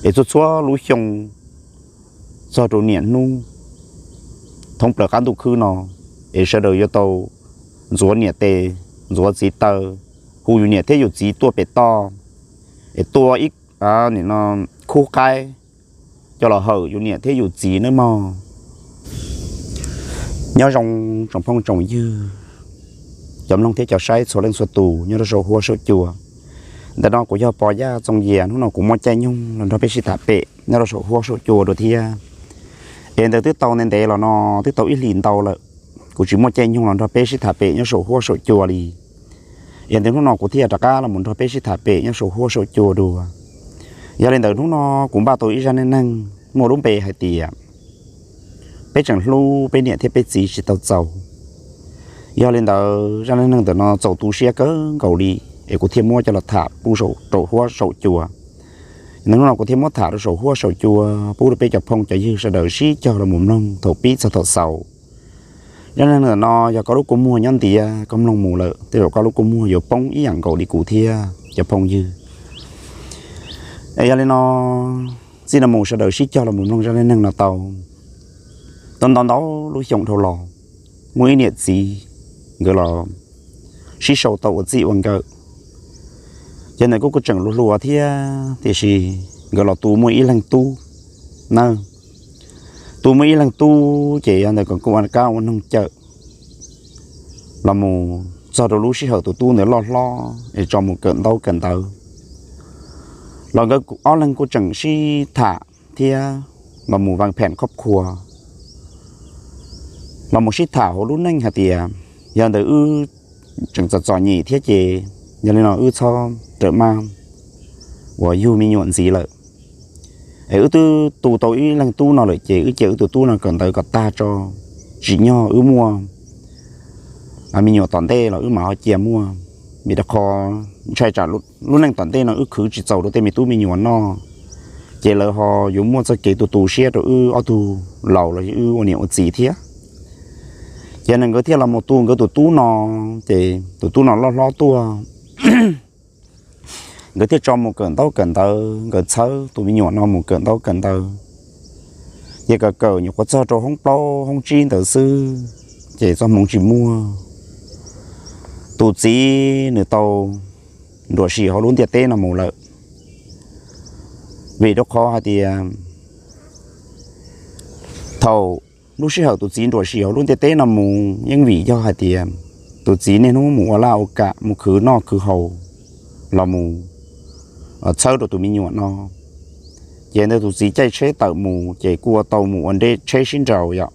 Es txhua txhua lub xyoo txog rau niaj hnub thoob plaws qab ntuj khwb no, es sawv daws yuav tau ntxuav niam tes, ntxuav txiv taw, hu yus niam thiab yus txiv tuaj pem toj, es tua ib khub qaib coj los hawm yus niam thiab yus txiv nawb mog. Nyob zoo tsoom phooj tsoom ywg, cov mloog thiab cov saib txhua leej txhua tus nyob rau saum huab saum cua. Ntawm no kuv yog Pov Yaj Txooj Yias, hnub no kuv muaj caij nyoog los nrog peb sib tham pem nyob rau saum huab saum cua dua thiab. Es ntawd twb tau ntev ntev los no, twb tau ib hlis ntau lawm, kuv tsis muaj caij nyoog los nrog peb sib tham pem nyob saum huab saum cua li. Es ntawm hnub no kuv thiaj rov qab los mus nrog peb sib tham pem nyob saum huab saum cua dua. Yog li ntawd hnub no kuv npaj tau ib zaj neej neeg muaj lub npe hais tias peb tseem hlub peb niam thiab peb txiv tsis tau txaus. Yog li ntawd zaj neej neeg ntawm no txaus tu siab kawg nkaus li, es kuv thiaj muab coj los tham pub saum huab saum cua. Ntawm hnub no kuv thiaj muab tham rau saum huab saum cua pub rau peb cov phooj cov ywg sawv daws sib cog los mus mloog thaum pib txog thaum xaus. Zaj neej neeg ntawm no yog koj lub kua muag nyob ntiav koj mloog mus lawm tej zaum koj lub kua muag yuav poob ib yam nkaus li kuv thiab cov phooj ywg. Es yog li no, txij no mus sawv daws sib cog los mus mloog zaj neej neeg no tau. Tau ntau ntau lub xyoo dhau los, muaj ib niam txiv nkawd los sib sau tau ua txij ua nkawm. Ces ntawd kuj kuj tseem hluas hluas thiab, tiam sis nkawd los tu muaj ib leeg tub na. Tu muaj ib leeg tub ces yog ntawd kuj ua kab ua noog cawm los mus txog rau lub sij hawm tus tub ntawd loj hlob es tso mus kawm ntaub kawm ntawv los nkawd ob leeg kuj tseem sib tham thiab los mus vaj phem khob khua, los mus sib tham hauv lub neej hais tias yog ntawd wb tseem txom txom nyem thiab ces yog li no wb txhob rawm maj uas yug me nyuam ntxiv lawm. Es wb twb tu tau ib leeg tub no lawm ces wb cia wb tus tub no kawm ntawv kom tag tso, tsim nyog wb muaj me nyuam tom ntej los wb mam ho cia muaj. Vim rau qhov ntshai tsam lub neej tom ntej no wb khwv tsis txaus rau tej me tub me nyuam noj, ces lawv ho yuav muaj txoj kev tu tu siab rau wb ob tug laus los yog wb ua niam ua txiv thiab. Ces nkawd thiaj los mus tu nkawd tus tub no, ces tus tub no loj hlob tuaj, nkawd thiaj tso mus kawm ntaub kawm ntawv, nkawd txhawb tus me nyuam no mus kawm ntaub kawm ntawv. Ces kawm kawm nyuam qhuav txog rau hoob plaub hoob tsib ntawd xwb, ces txoj hmoov tsis muaj. Tus txiv nws tau nruam sim hauv lub ntiaj teb no mus lawm. Vim rau qhov hais tias thaum lub sij hawm tus txiv nruam sim hauv lub ntiaj teb no mus yeej vim yog hais tias tus txiv niaj hnub mus ua laj ua kam mus khwv noj khwv haus los mus txhawb rau tus me nyuam no. Ces ntawd tus txiv caij tsheb tawm mus ces kuj ua tau mus ua tsheb sib nraus yom,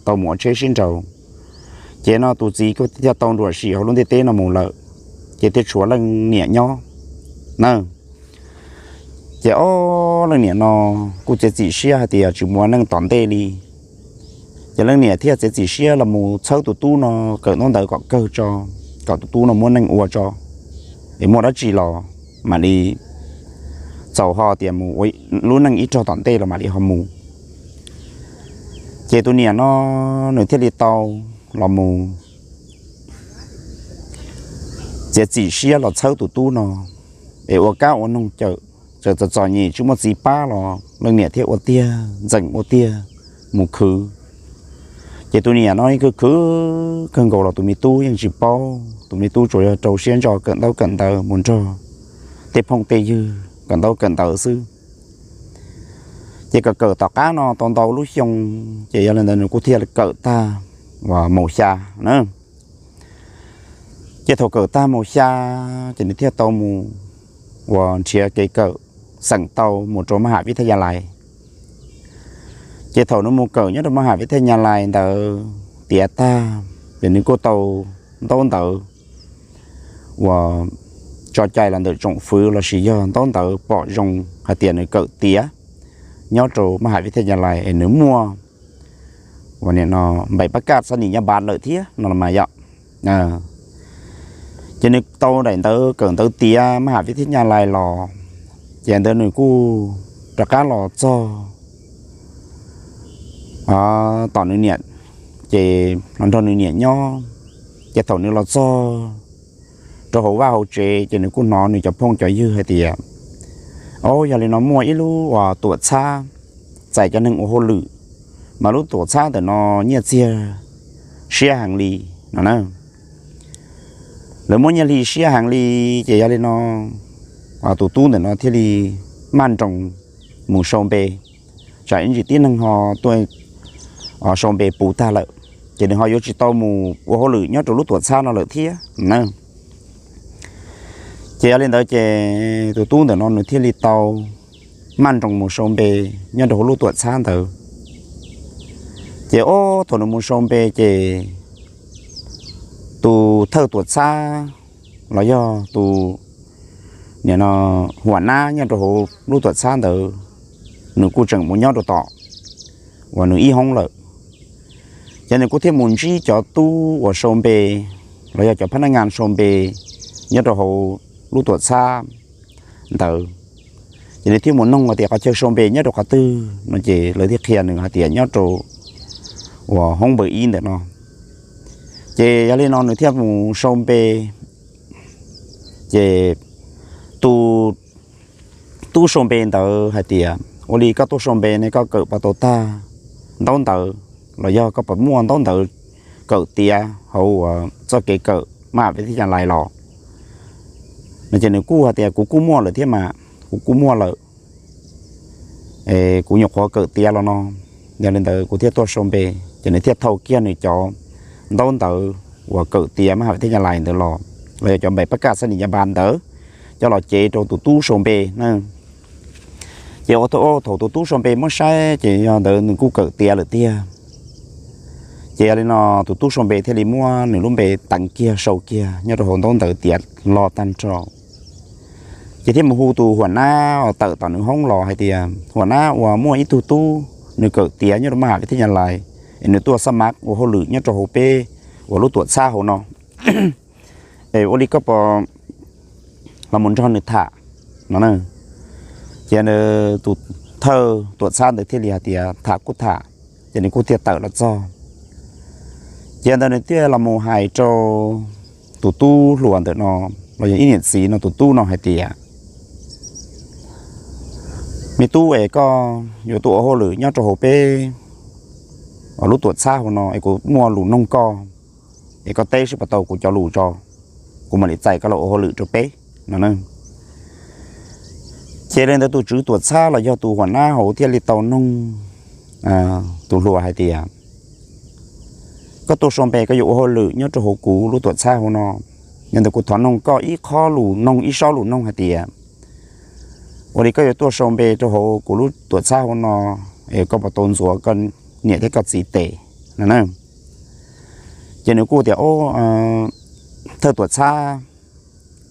tau mus ua tsheb sib nraus. Ces no tus txiv kuj thiaj tau nruam sim hauv lub ntiaj teb no mus lawm, ces thiaj tshuav leej niam nyob na. Ces ob leej niam no kuj txiav txim siab hais tias tsis mus ua neej tom ntej li. Ces leej niam thiaj txiav txim siab los mus txhawb tus tub no kawm ntaub ntawv kom kawg tso, kom tus tub no muaj neej ua tso, es muaj dab tsi los mam li txaus ho tias mus ua lub neej ib rog tom ntej los mam li ho mus. Ces tus niam no nws thiaj li tau los mus txiav txim siab los txhawb tus tub no, es ua kab ua noog cawm, txawm txom txom nyem tsis muaj txiv pab los leej niam thiaj ua tiag ntxeem ua tiag mus khwv. Ces tus niam no yeej khwv khwv kawg nkaus los tus me tub yeej tsis paub, tus me tub tsuas yog rau siab ntso kawm ntaub kawm ntawv mus nrog tej phooj tej ywg kawm ntaub kawm ntawv xwb. Ces kawm kawm tom qab no tau ntau lub xyoo, ces yog li ntawd nws kuj thiaj kawm tag uas mus xya na. Ces thaum kawm tag mus xya, ces nws thiaj tau mus uas nrhiav kev kawm xeem tau mus rau maj ham vib thaj ya lais. Ces thaum nws mus kawm nyob rau maj ham vib thaj ya lais ntawd tiav tag, ces nws kuj tau ntaub ntawv uas tso cai los ntawm tsoom fwv lossis yog ntaub ntawv pom zoo hais tias nws kawm tiav nyob rau maj ham vib thaj ya lais es nws muaj uas nim no npaim pab kaj txhob nim nyob npav lawm thiab no los mas yom. Ces nws tau daim ntawv kawm ntawv tiav maj ham vib thaj ya lais los, ces ntawd nws kuj rov qab los txog tom nws niam, ces los nrog nws niam nyob. Ces thaum nws los txog rau hauv vaj hauv tsev ces nws kuj hnov nws cov phooj cov ywg hais tias Au, yog li no muaj ib lub uas tuam txhab txais cov neeg ua hauj lwm, mas lub tuam txhab ntawm no nyiaj txiag siab heev li no na. Lawv muab nyiaj hli siab heev li, ces yog li no tus tub ntawm no thiaj li maj nroos mus sau npe, tsam ib ntsis tib neeg ho tuaj sau npe puv tag lawm, ces nws ho yuav tsis tau mus ua hauj lwm nyob rau lub tuam txhab no lawm thiab na. Ces yog li ntawd ces tus tub ntawm no nws thiaj li tau maj nroos mus sau npe nyob rau hauv lub tuam txhab ntawd. Ces ob thaum nws mus sau npe ces tus thawj tuam txhab los yog tus nim no huam nab nyob rau hauv lub tuam txhab ntawd, nws kuj tseem mus nyob rau tom uas nws ib hoob lawm. Ces nws kuj thiaj mus ntsib cov tub uas sau npe los yog cov phab nab ngas sau npe nyob rau hauv lub tuam txhab ntawd. Ces nws thiaj mus noog hais tias qhov chaw sau npe nyob rau qhov twg no, ces lawv thiaj qhia nws hais tias nyob rau uas hoob npawb ib ntawm no. Ces yog li no nws thiaj mus sau npe, ces tus tub sau npe ntawd hais tias, ua li koj tuaj sau npe ne koj kawm puas tau tag ntaub ntawv, los yog koj puas muaj ntaub ntawv kawm tiav hauv uas txoj kev kawm maj has viv thij nyas lais los? No ces nws kuj hais tias kuv kuj muaj lawm thiab mas, kuv kuj muaj lawm, kuv nyuam qhuav kawm tiav los no, yog li ntawd kuv thiaj tuaj sau npe. Ces nws thiaj thau kiag nws cov ntaub ntawv uas kawm tiav maj has viv thij nyas lais ntawd los, los yog cov npaim pab kaj xab nis nyas npas ntawd, coj los cev rau tus tub sau npe na. Ces ua thaum tus tub sau npe muab saib ces yog ntawd nws kuj kawm tiav lawm tiag. Ces yog li no tus tub sau npe thiaj li muab nws lub npe teev kiag sau kiag nyob rau hauv ntaub ntawv tiav log tag nrho. Ces thiaj mus hu tus huam nab uas tawm tom nws hoob los hais tias, huam nab, uas muaj ib tug tub nws kawm tiav nyob rau maj has viv thij nyas lais, es nws tuaj xab mav ua hauj lwm nyob rau hauv peb uas lub tuam txhab hauv no, es ua li koj puas los mus nrog nws tham no na. Ces tus thawj tuam txhab ntawd thiaj li hais tias tham kuj tham, ces nws kuj thiaj tawm los txog. Ces ntawd nws thiaj los mus hais rau tus tub hluas ntawm no, los yog ib niam txiv no tus tub no hais tias, me tub, es koj yuav tuaj ua hauj lwm nyob rau hauv peb uas lub tuam txhab hauv no es kuv muaj lus noog koj, es koj teb seb puas tau kuv cov lus tso, kuv mam li txais koj los ua hauj lwm rau peb no na. Ces li ntawd tus tswv tuam txhab los yog tus huam nab hauv thiaj li tau noog tus hluas hais tias, koj tuaj sau npe koj yuav ua hauj lwm nyob rau hauv kuv lub tuam txhab hauv no, yog ntawd kuv thov noog koj ib qho lus noog, ib sob lus noog hais tias, ua li koj yuav tuaj sau npe rau hauv kuv lub tuam txhab hauv no, es koj puas tau ntxuav koj niam thiab koj txiv tes no na? Ces nws kuj tias, thawj tuam txhab,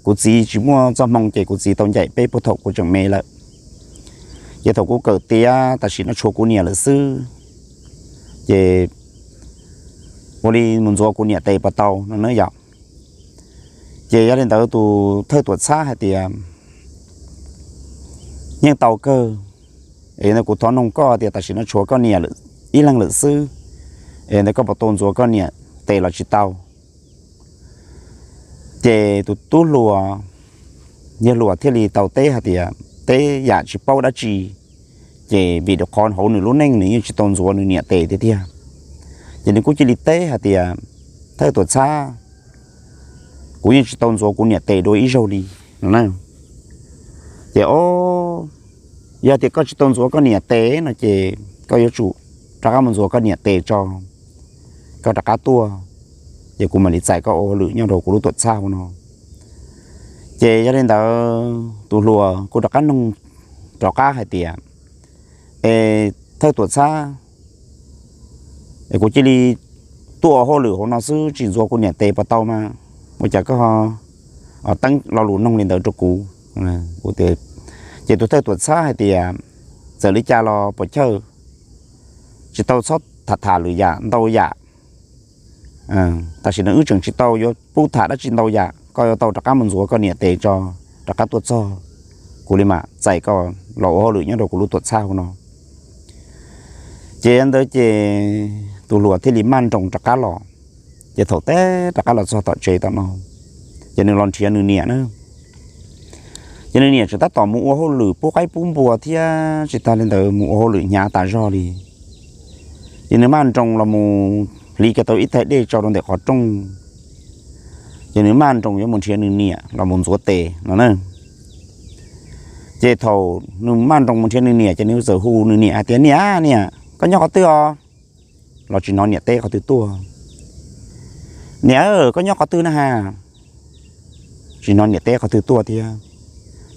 kuv txiv tsis muaj txoj hmoo ces kuv txiv tau ncaim peb puag thaum kuv tseem me lawm. Ces thaum kuv kawm tiav tam sim no tshuav kuv niam lawm xwb, ces ua li mus ntxuav kuv niam tes puas tau no na yom? Ces yog li ntawd tus thawj tuam txhab hais tias, yeej tau kawg, es ntawd kuv thov noog koj tias tam sim no tshuav koj niam ib leeg lawm xwb, es ntawd koj puas tau ntxuav koj niam tes los tsis tau? Ces tus tub hluas, yawg hluas thiaj li tau teb hais tias, teb yam tsis paub dab tsi, ces vim rau qhov hauv nws lub neej nws yeej tsis tau ntxuav nws niam tes tiag tiag. Ces nws kuj cia li teb hais tias, thawj tuam txhab, kuv yeej tsis tau ntxuav kuv niam tes dua ib zaug li no na. Ces o, yog tias koj tsis tau ntxuav koj niam tes no ces koj yuav tsum rov qab mus ntxuav koj niam tes tso, koj rov qab tuaj, ces kuv mam li txais koj ua hauj lwm nyob rau kuv lub tuam txhab hauv no. Ces yog li ntawd tus hluas kuj rov qab noog rov qab hais tias, es thawj tuam txhab, es kuv cia li tuaj ua hauj lwm hauv no xwb tsis ntxuav kuv niam tes puas tau mas? Ua cas koj teeb lo lus noog li ntawd rau kuv? Ces tus thawj tuam txhab hais tias, txawm li cas los puas chawj, tsis tau txhob tham tham lwm yam ntau yam. Tam sim no wb tseem tsis tau yuav pub tham dab tsi ntau yam, koj yuav tau rov qab mus ntxuav koj niam tes tso, rov qab tuaj txog, kuv li mam txais koj los ua hauj lwm nyob rau kuv lub tuam txhab hauv no. Ces ntawd ces tus hluas thiaj li maj nroos rov qab los. Ces thaum teb rov qab los txog tom tsev tom no, ces nws los nrhiav nws niam na. Ces nws niam tseem tab tom mus ua hauj lwm pub qaib pub npua thiab tsis tag li ntawd mus ua hauj lwm hnyav tas zog li. Ces nws maj nroos los mus hliv kiag tau ib tais dej tso rau ntawm qhov rooj. Ces nws maj nroos yuav mus nrhiav nws niam los mus ntxuav tes no na. Ces thaum nws maj nroos mus nrhiav nws niam ces nws txawm hu nws niam hais tias, Niam, niam, koj nyob qhov twg os? Los tsis hnov niam teb qhov twg tuaj. Niam, koj nyob qhov twg na has? Tsis hnov niam teb qhov twg tuaj thiab.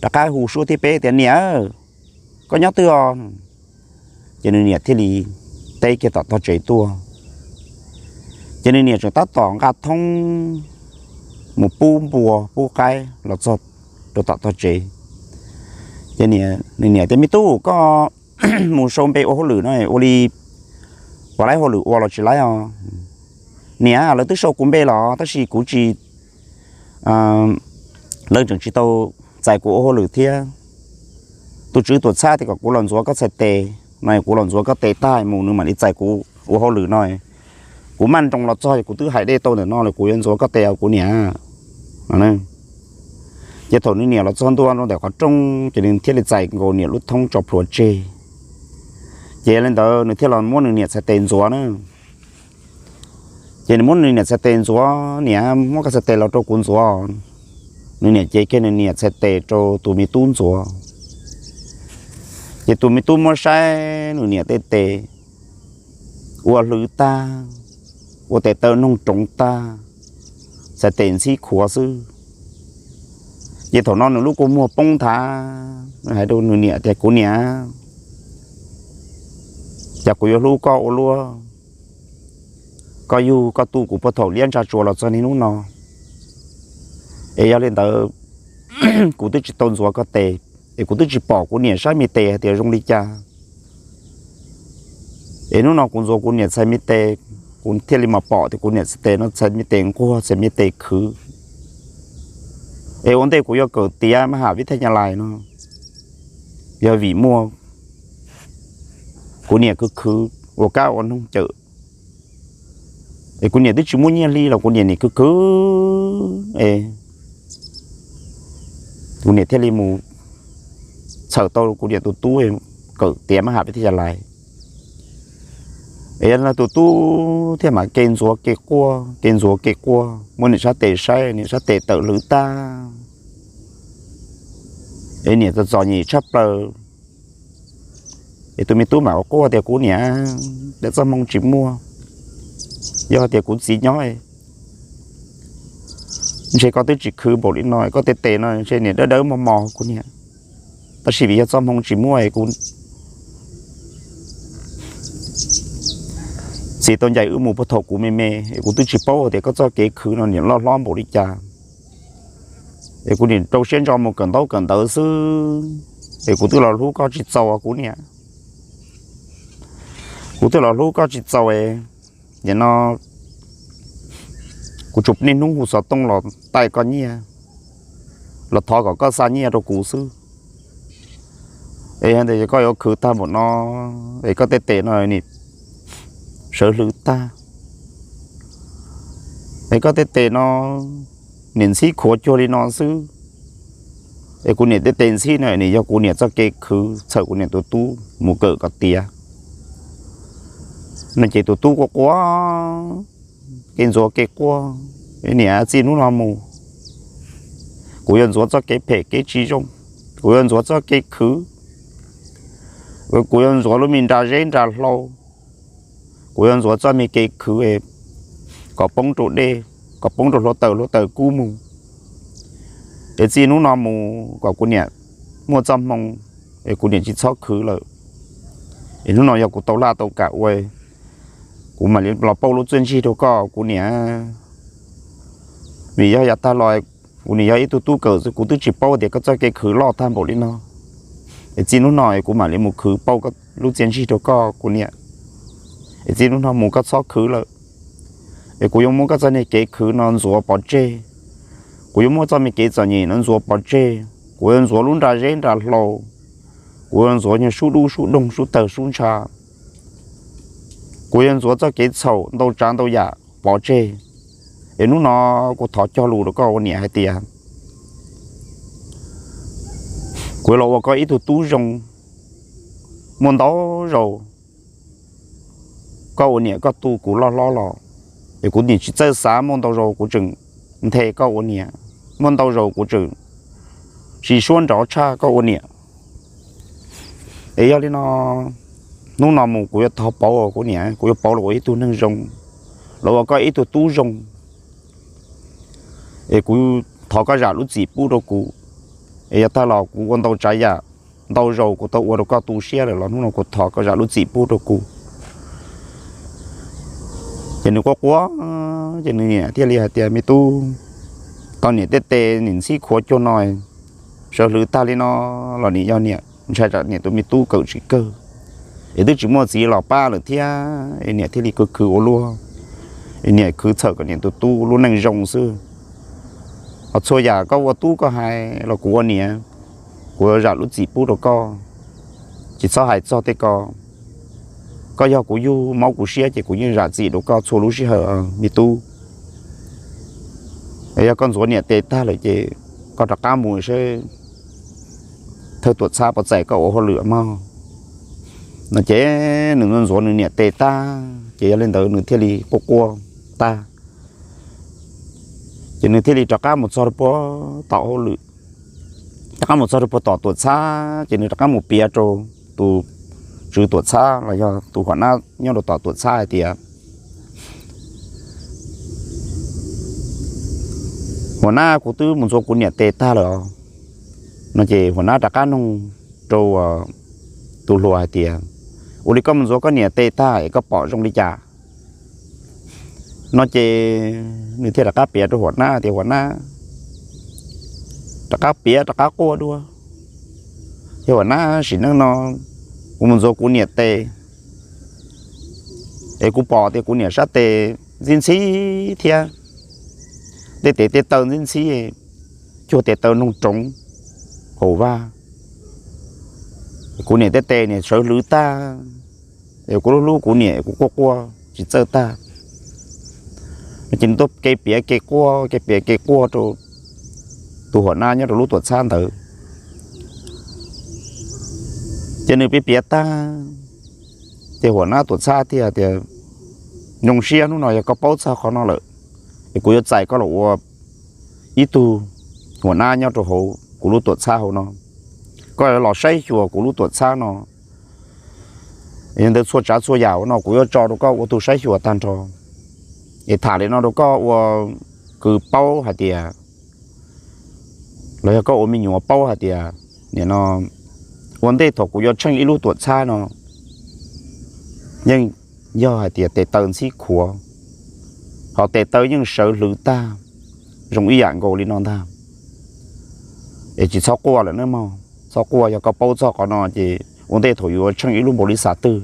Rov qab hu suab thib peb tias, Niam, koj nyob twg os? Ces nws niam thiaj li teb kiag tom tog tsev tuaj. Ces nws niam tseem tab tom nqa thoob mus pub npua pub qaib los txog rau tom tog tsev. Ces nws niam tias, Me tub, koj mus sau npe ua hauj lwm no ua li puas laib hauj lwm ua los tsis laib os? Niam, lawv twb sau kuv npe los tab sis kuv tsis, lawv tseem tsis tau txais kuv ua hauj lwm thiab. Tus tswv tuam txhab tias kom kuv los ntxuav koj txhais tes no, kuv los ntxuav koj tes tag mus nws mam li txais kuv ua hauj lwm no. Kuv maj nroos los txog kuv twb hais dej tau ntawm no lawm, kuv yuav ntxuav koj tes os kuv niam. Ces thaum nws niam los txog ntua rau ntawm qhov rooj ces nws thiaj li txais nkaus niam lub thoob tso plhuav tseg. Ces li ntawd nws thiaj los muab nws niam txhais tes ntxuav na. Ces nws muab nws niam txhais tes ntxuav, Niam, muab koj txhais tes los rau kuv ntxuav. Nws niam cev kiag nws niam txhais tes rau tus me tub ntxuav. Ces tus me tub muab saib nws niam tej tes, ua hlwv tag, ua tes taw noog roov tag, txhais tes ntxhib khuav xwb. Ces thaum no nws lub kua muag poob nthav, nws hais rau nws niam tias, Kuv niam, cas kuv yuav hlub koj ua luaj, koj yug koj tu kuv puag thaum liab ntsa tsuas los txog niaj hnub no. Es yog li ntawd, kuv twb tsis tau ntxuav koj tes, es kuv twb tsis pom kuv niam sab me tes hais tias zoo li cas. Es hnub no kuv ntxuav kuv niam txhais me tes, kuv thiaj li mam pom tias kuv niam txhais tes no txhais me tes nquag txhais me tes khwv. Es ua ntej kuv yuav kawm tiav mab ham vib thaj nyab lais no, yog vim muaj kuv niam khwv khwv ua kab ua noog cawm, es kuv niam twb tsis muaj nyiaj li los kuv niam nim khwv khwv es kuv niam thiaj li mus txhawm tau kuv niam tus tub kawm tiav mab ham vib thaj nyab lais. Es yog li tus tub thiaj mam ke ntxuav ke quaj, ke ntxuav ke quaj, muab niam sab tes saib, niam sab tes tawm hlwv tag. Es niam txom txom nyem tshaj plaws. Es tus me tub mam ua quaj tias, Kuv niam, lawv txoj hmoo tsis muaj. Yog tias kuv txiv nyob, ntshe koj twb tsis khwv npaum li no, koj tej tes no ntshe niam dawb dawb mos mos kuv niam. Tab sis vim yog txoj hmoo tsis muaj es kuv txiv tau ncaim wb mus puag thaum kuv me me, es kuv twb tsis paub hais tias koj txoj kev khwv no niam loj hlob npaum li cas. Es kuv niam rau siab ntso mus kawm ntaub kawm ntawv xwb, es kuv twb los hlub koj tsis txaus kuv niam. Kuv twb los hlub koj tsis txaus, nim no kuv tsuas niaj hnub hu xov tooj los taij koj nyiaj, los thov kom koj xa nyiaj rau kuv xwb. Es yog ntawd koj yuav khwv tag npaum no, es koj tej tes no nim sawv hlwv tag, es koj tej tes no nim ntxhib khuav cuag li no xwb. Es kuv niam tej tes ntxhib no nim yog kuv niam txoj kev khwv txhawm kuv niam tus tub mus kawm kom tiav no. Ces tus tub quaj quaj, kev ntxuav kev quaj, Niam, txij hnub no mus, kuv yuav ntxuav txoj kev phem kev tsis zoo, kuv yuav ntxuav txoj kev khwv, kuv yuav ntxuav lub me nra zeb nra hlau, kuv yuav ntxuav txoj me kev khwv kom poob rau dej, kom poob rau hluav taws, hluav taws kub mus. Es txij hnub no mus kom kuv niam muaj txoj hmoo, es kuv niam tsis txhob khwv lawm. Es hnub no yog kuv tau laj tau kam ua, kuv mam li los pauj lub txiaj ntsig rau koj kuv niam. Vim yog yav tag los kuv niam yog ib tug tub kawm xwb, kuv twb tsis paub tias koj txoj kev khwv loj tag npaum li no. Es txij hnub no es kuv mam li mus khwv pauj lub txiaj ntsig rau koj kuv niam. Es txij hnub no mus koj txhob khwv lawm. Es kuv yuav muab koj txoj niag kev khwv no ntxuav pov tseg. Kuv yuav muab txoj me kev txom nyem no ntxuav pov tseg. Kuv yuav ntxuav lub nra zeb nra hlau. Kuv yuav ntxuav niag sub dub sub doog sub tawg sub ntsha. Kuv yuav ntxuav txoj kev txhaum ntau tsav ntau yam pov tseg. Es hnub no kuv thov cog lus rau koj ua niam hais tias Kuv los ua koj ib tug tub zoo, muaj ntau zaus koj ua niam koj tu kuv loj hlob los, es kuv nim tsis txawj xav, muaj ntau zaus kuv tseem nthe koj ua niam, muaj ntau zaus kuv tseem tsis suab nrov tshaj koj ua niam. Es yog li no, hnub no mus kuv yuav thov pauv kuv niam, kuv yuav pauv los ua ib tug neeg zoo, los ua koj ib tug tub zoo. Es kuv thov koj zam lub txim pub rau kuv. Es yog tag los kuv ua ntau tsav yam, ntau zaus kuv tau ua rau koj tu siab lawm los hnub no kuv thov koj zam lub txim pub rau kuv. Ces nws quaj quaj, ces nws niam thiaj li hais tias, Me tub, tau niam tej tes niam ntxhib khuav cuag no, sawv hlwv tag li no los nim yog niam ntshai tsam niam tus me tub kawm tsis kawg, es twb tsis muaj txiv los pab lawm thiab, es niam thiaj li khwv khwv ua luaj, es niam khwv txhawm kom niam tus tub lub neej zoo xwb. Ho txhua yam koj ua tub koj hais los kuv ua niam, kuv zam lub txim pub rau koj, tsis txhob hais txog tej ko. Koj yog kuv yug mob kuv siab ces kuv yeej zam txim rau koj txhua lub sij hawm, me tub. Yog koj ntxuav niam tes tag lawm ces koj rov qab mus seb thawj tuam txhab puas txais koj ua hauj lwm mog. No ces nws ntxuav nws niam tes tag ces yog li ntawd nws thiaj li quaj quaj tag. Ces nws thiaj li rov qab mus txog rau puag tom hauj lwm, rov qab mus txog rau puag tom tuam txhab ces nws rov qab mus piav rau tus tswv tuam txhab los yog tus huam nab nyob rau tom tuam txhab hais tias, Huam nab, kuv twb mus ntxuav kuv niam tes tag lawm. No ces huam nab rov qab nug rau tus hluas hais tias, Ua li koj mus ntxuav koj niam tes tag es koj pom zoo li cas? No ces nws thiaj rov qab piav rau huam nab tias, Huam nab, rov qab piav rov qab quaj dua. Yog huam nab, sim neej no kuv mus ntxuav kuv niam tes es kuv pom tias kuv niam sab tes ntxhib ntxhib thiab, tej tes tej taw ntxhib ntxhib, cuag tes taw noog roov hauv vaj. Kuv niam tej tes niam sawv hlwv tag, es kuv lub hlub kuv niam kuv quaj quaj tsis txawj tag. No ces nws tuaj kev piav kev quaj kev piav kev quaj rau tus huam nab nyob rau lub tuam txhab ntawd. Ces nws piav piav tag, ces huam nab tuam txhab thiaj tias, Zoo siab hnub no yog koj paub txog qhov no lawm, es kuv yuav txais koj los ua ib tug huam nab nyob rau hauv kuv lub tuam txhab hauv no. Koj los saib xyuas kuv lub tuam txhab no, yog ntawd txhua tsav txhua yam no kuv yuav tso rau koj ua tus saib xyuas tag nrho. Es tham li no rau koj ua kwv paub hais tias, los yog koj ua me nyuam paub hais tias, nim no ua ntej thaum kuv yuav tsheej ib lub tuam txhab no yeej yog hais tias tes taw ntxhib khuav, ho tes taw yeej sawv hlwv tag zoo ib yam nkaus li no ntag. Es tsis txhob quaj lawm nawb mog, txhob quaj, yog koj paub txog qhov no ces ua ntej thaum yuav tsheej ib lub npaum li xav twg,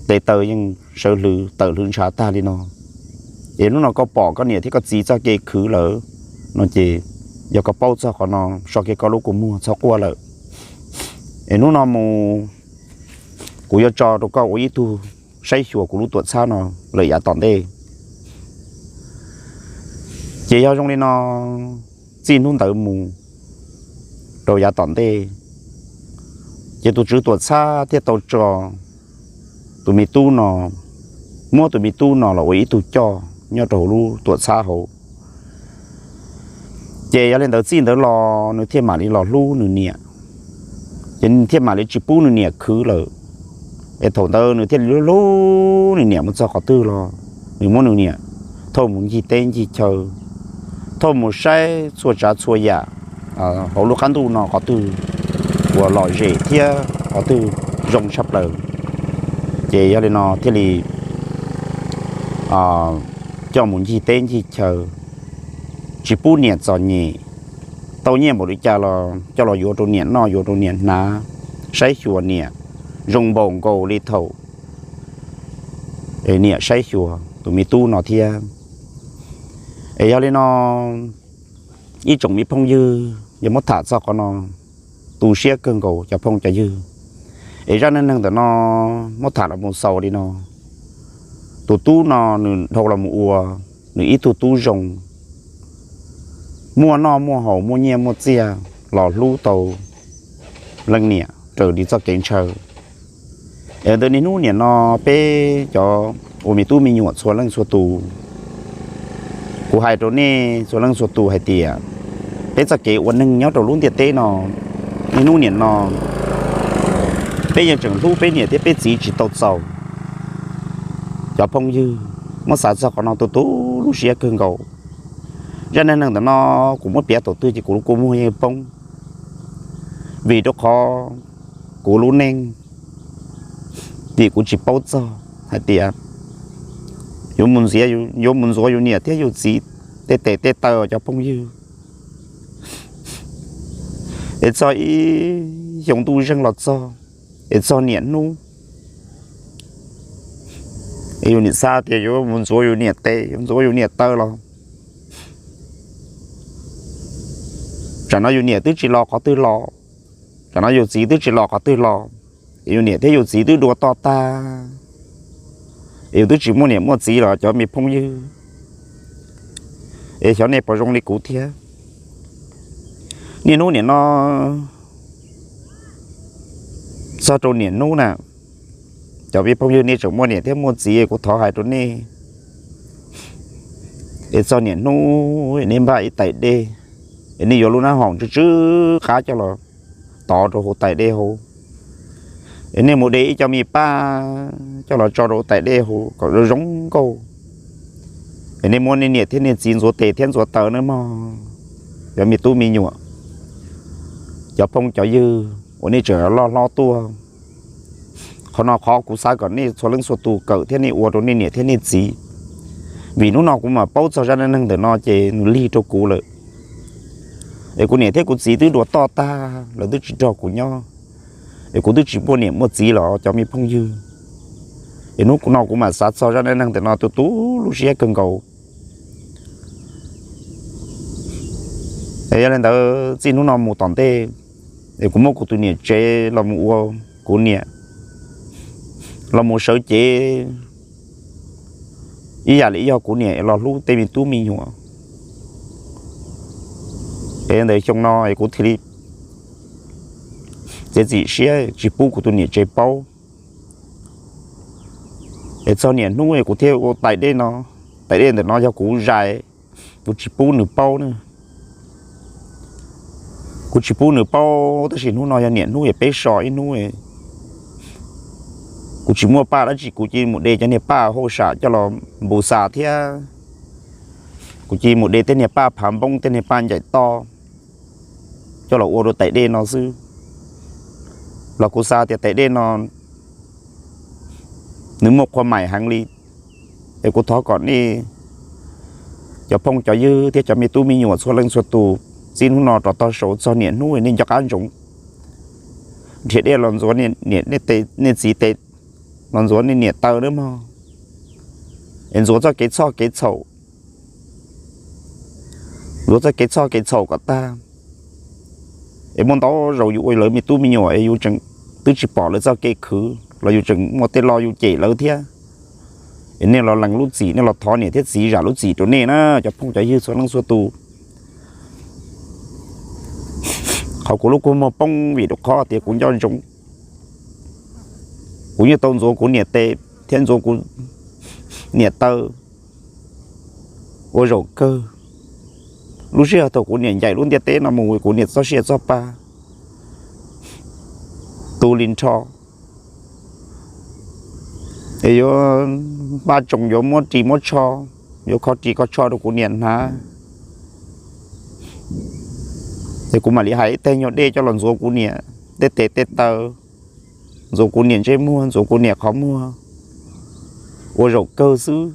tes taw yeej sawv hlwv tawm hlwv ntshav tag li no. Es hnub no koj pom koj niam thiab koj txiv txoj kev khwv lawm no ces yog koj paub txog qhov no, so kiag koj lub kua muag txhob quaj lawm. Es hnub no mus kuv yuav tso rau koj ua ib tug saib xyuas kuv lub tuam txhab no lawm yav tom ntej. Ces yog zoo li no, txij hnub ntawd mus rau yav tom ntej, ces tus tswv tuam txhab thiaj tau tso tus me tub no, muab tus me tub no los ua ib tug coj nyob rau hauv lub tuam txhab hauv. Ces yog li ntawd txij ntawd los nws thiaj mam li los hlub nws niam, ces nws thiaj mam li tsis pub nws niam khwv lawm. Es thaum ntawd nws thiaj li hlub hlub nws niam mus txog qhov twg los nws muab nws niam thauj mus ncig teb ncig chaw, thauj mus saib txhua tsav txhua yam hauv lub qab ntuj no qhov twg uas lom zem thiab qhov twg zoo tshaj plaws, ces yog li no thiaj li coj mus ncig teb ncig chaw, tsis pub niam txom nyem. Tau nyiaj npaum li cas los coj los yuav rau niam noj yuav rau niam hnav, saib xyuas niam zoo npaum nkaus li thaum niam saib xyuas tus me tub no thiab. Es yog li no, ib tsoom me phooj ywg, yog muab tham txog qhov no tu siab kawg nkaus cov phooj cov ywg. Es zaj neej neeg ntawm no muab tham los mus xaus li no. Tus tub no nws dhau los mus ua nws ib tug tub zoo, muaj noj muaj haus muaj nyiaj muaj txiaj, los hlub tau leej niam raws li txoj kev ntshaw. Es ntawm niaj hnub niam no peb cov ua me tub me nyuam txhua leej txhua tus, kuv hais rau nej txhua leej txhua tus hais tias peb txoj kev ua neeg nyob rau lub ntiaj teb no, niaj hnub niam no peb yeej tseem hlub peb niam thiab peb txiv tsis tau txaus. Cov phooj ywg, muab xav txog qhov no tu tu lub siab kawg nkaus. Zaj neej neeg ntawm no kuv muab piav thaum twg ces kuv lub kua muag yeej poob, vim rau qhov kuv lub neej, vim kuv tsis paub txog hais tias yuav mus ntxias, yuav mus ntxuav yus niam thiab yus txiv tej tes tej taw cov phooj ywg. Es txog ib xyoo ntuj zeeg los txog, es txog niam hnub, es yus niam xav tias yuav mus ntxuav yus niam tes, yuav ntxuav yus niam taw los, tsam no yus niam twb tsis los qhov twg los, tsam no yus txiv twb tsis los qhov twg los, es yus niam thiab yus txiv twb dua toj tag, es yus twb tsis muaj niam muaj txiv los cov me phooj ywg, es xyov nej puas zoo li kuv thiab. Niaj hnub niam no txog rau niam hnub na, cov me phooj ywg nej tseem muaj niam thiab muaj txiv kuv thov hais rau nej, es txog niam hnub nej npaj ib tais dej, es nej yuav lub nab hoom tsw tsw qab coj los tov rau hauv tais dej hauv, es nej mus de ib co me paj coj los tso rau tais dej hauv kom zoo zoo nkauj, es nej muab nej niam thiab nej txiv ntxuav tes thiab ntxuav taw nawb mog. Cov me tub me nyuam, cov phooj cov ywg uas nej tseem loj hlob tuaj, qhov no qhov kuv xav kom nej txhua leej txhua tus kawm thiab nej ua rau nej niam thiab nej txiv, vim hnub no kuv mam paub txog zaj neej neeg ntawm no ces nws lig rau kuv lawm. Es kuv niam thiab kuv txiv twb dua toj tag, lawv twb tsis nrog kuv nyob, es kuv twb tsis muaj niam muaj txiv los cov me phooj ywg. Es hnub no kuv mam xav txog zaj neej neeg ntawm no tu tu lub siab kawg nkaus. Es yog li ntawd txij hnub no mus tom ntej, es kuv muab kuv tus niam tsev los mus ua kuv niam, los mus sawv cev ib yam li yog kuv niam los hlub tej me tub me nyuam. Es ntawm xyoo no es kuv thiaj li txiav txim siab tsis pub kuv tus niam tsev paub. Es txog niam hnub es kuv thiaj ua tais dej no. Tais dej ntawm no yog kuv zais, kuv tsis pub nws paub na. Kuv tsis pub nws paub, tab sis hnub no yog niam hnub es peb so ib hnub. Kuv tsis muaj paj dab tsi, kuv cia li mus de cov niag paj hauj sam coj los npus xas thiab kuv cia li mus de tej niag paj phav npoob, tej niag paj ncaim toj coj los ua rau tais dej no xwb. Los kuv xav tias tais dej no nws muaj qhua maim heev li. Es kuv thov kom nej cov phooj cov ywg thiab cov me tub me nyuam txhua leej txhua tus, txij hnub no rov tog saud txog niam hnub nej nco qab ntsoov nrhiav dej los ntxuav nej txiv tes, los ntxuav nej niam taw nawb mog. Es ntxuav txoj kev txhoj kev txhaum, ntxuav txoj kev txhoj kev txhaum kom tag. Es muaj ntau zaus yus ua lawv me tub me nyuam es yus tseem twb tsis pom lawv txoj kev khwv los yus tseem muaj tej lo yus cem lawv thiab. Es nej los lees lub txim, nej los thov niam thiab txiv zam lub txim rau nej na cov phooj cov ywg txhua leej txhua tus. Qhov kuv lub kua muag poob vim rau qhov tias kuv nco ntsoov, kuv yeej tau ntxuav kuv niam tes thiab ntxuav kuv niam taw ua zaum kawg. Lub sij hawm thaum kuv niam ncaim lub ntiaj teb no mus, kuv niam txoj sia txoj pa tu li nrho, es yuav npaj tsoos yuav muab ris muab tsho, yuav kho ris kho tsho rau kuv niam hnav. Es kuv mam li hais ib teg nyuag dej coj los ntxuav kuv niam tej tes tej taw, ntxuav kuv niam ntsej muag, ntxuav kuv niam qhov muag ua zaum kawg xwb.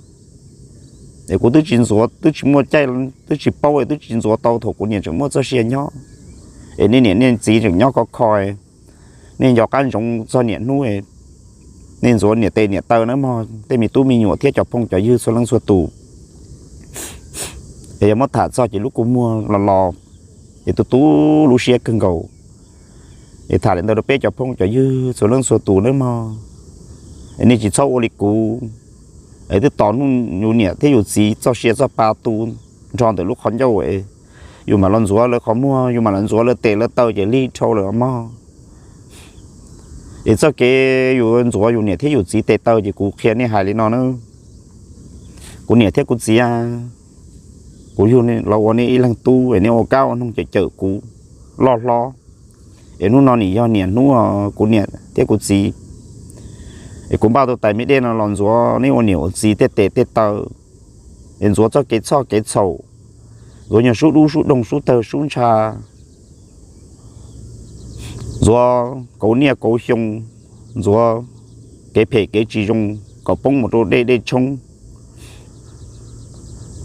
Es kuv twb tsis ntxuav, twb tsis muaj caij, twb tsis paub, twb tsis ntxuav tau thaum kuv niam tseem muaj txoj sia nyob. Es nej niam nej txiv tseem nyob khov kho, nej nco qab ntsoov txog niam hnub, nej ntxuav niam tes niam taw nawb mog tej me tub me nyuam thiab cov phooj cov ywg txhua leej txhua tus. Es yog muab tham txog ces lub kua muag los los, es tu tu lub siab kawg nkaus. Es tham li ntawd rau peb cov phooj cov ywg txhua leej txhua tus nawb mog. Es nej tsis txhob ua li kuv, es twb tos hnub yus niam thiab yus txiv txoj sia txoj pa tu nrho ntawm lub qhov ncauj, yus mam los ntxuav lawv qhov muag, yus mam los ntxuav lawv tes lawv taw ces lig dhau lawm mog. Es txoj kev yus ntxuav yus niam thiab yus txiv tes taw ces kuv qhia nej hais li no na. Kuv niam thiab kuv txiv, kuv yug los ua nej ib leeg tub es nej ua kab ua noog cawm cawm kuv loj hlob. Es hnub no nim yog niam hnub kuv niam thiab kuv txiv, es kuv npaj tus tais me dej no los ntxuav nej ua niam ua txiv tej tes tej taw, es ntxuav txoj kev txhoj kev txhaum, ntxuav nyuag sub dub sub doog sub tawg sub ntsha, ntxuav kauv niaj kauv xyoo, ntxuav kev phem kev tsis zoo kom poob mus rau dej dej tshoob,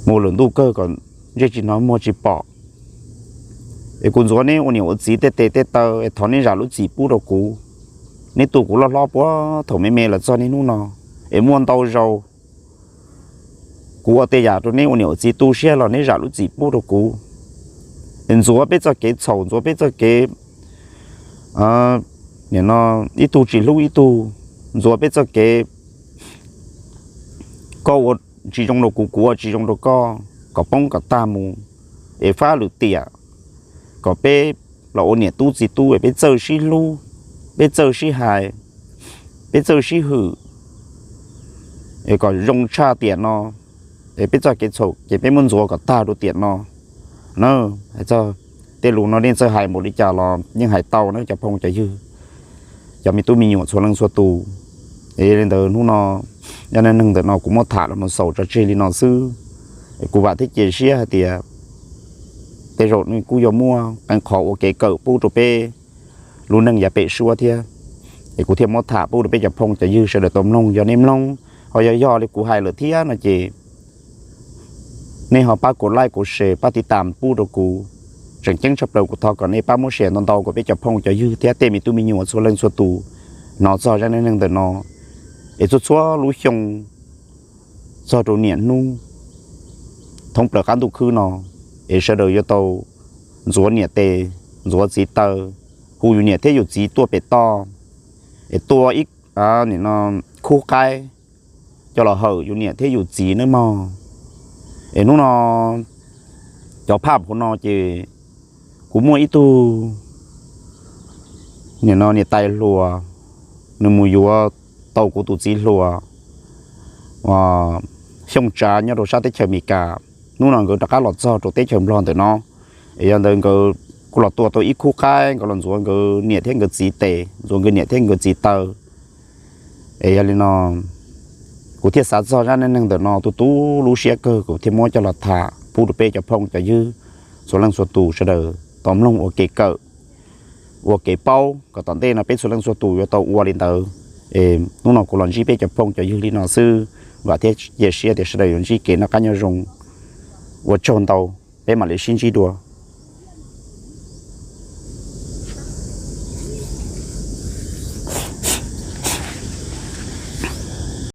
mus lwm ntuj kawg kom ntsej tsis hnov muag tsis pom. Es kuv ntxuav neb ua niam ua txiv tej tes tej taw es thov neb zam lub txim pub rau kuv. Neb tu kuv loj hlob puag thaum me me los txog niaj hnub no, es muaj ntau zaus kuv ua tej yam rau neb ua niam ua txiv tu siab los neb zam lub txim pub rau kuv. Es ntxuav peb txoj kev txhaum, ntxuav peb txoj kev nim no ib tug tsis hlub ib tug, ntxuav peb txoj kev koj ua tsis zoo rau kuv, kuv ua tsis zoo rau koj, kom poob kom tag mus, es fab lwm tiam, kom peb los ua niam tub txiv tub es peb txawj sib hlub, peb txawj sib hais, peb txawj sib hwm, es kom zoo tshaj tiam no, es peb txoj kev txhaum ces peb muab ntxuav kom tag rau tiam no na. Hais txog tej lus no nej txawj hais npaum li cas los yeej hais tau na cov phooj cov ywg, cov me tub me nyuam txhua leej txhua tus. Es li ntawd hnub no, yog neej neeg ntawm no kuv muab tham los mus xaus tso tseg li no xwb. Kuv vam thiab cia siab hais tias tej zaum nws kuj yuav muaj qee qhov ua kev kawm pub rau peb lub neej yav pem suab thiab. Es kuv thiaj muab tham pub rau peb cov phooj cov ywg sawv daws tau mloog. Yog nej mloog ho yog yog li kuv hais lawm thiab no ces nej ho pab kuv like kuv share pab tiv tam pub rau kuv. Tseem ceeb tshaj plaws kuv thov kom nej pab muab share ntau ntau kom peb cov phooj cov ywg thiab tej me tub me nyuam txhua leej txhua tus hnov txog zaj neej neeg ntawm no. Es txhua txhua lub xyoo txog rau niam hnub thoob plaws qab ntuj khwb no, es sawv daws yuav tau ntxuav niam tes, ntxuav txiv taw, hu yus niam thiab yus txiv tuaj pem toj, es tua ib khub qaib coj los hawm yus niam thiab yus txiv nawb mog. Es hnub no cov phaj hauv no ces kuv muaj ib tug niam no niam tais hluas, nws mus yuav tau kuv tus txiv hluas Xyooj Tsav nyob rau sab teb chaws Amelikas. Hnub no nkawd rov qab los txog rau teb chaws Nplog ntawm no, es yog ntawd nkawd kuj los tua tau ib khub qaib, nkawd los ntxuav nkawd niam thiab nkawd txiv tes, ntxuav nkawd niam thiab nkawd txiv taw. Es yog li no kuv thiaj xav txog zaj neej neeg ntawm no tu tu lub siab kawg, kuv thiaj muab coj los tham pub rau peb cov phooj cov ywg txhua leej txhua tus sawv daws tau mloog ua kev kawm, ua kev paub kom tom ntej no peb txhua leej txhua tus yuav tau ua li ntawd. Es hnub no kuv los ntsib peb cov phooj cov ywg li no xwb, vam thiab cia siab tias sawv daws yuav ntsib kev noj qab nyob zoo. Ua tsaug ntau, peb mam li sib ntsib dua.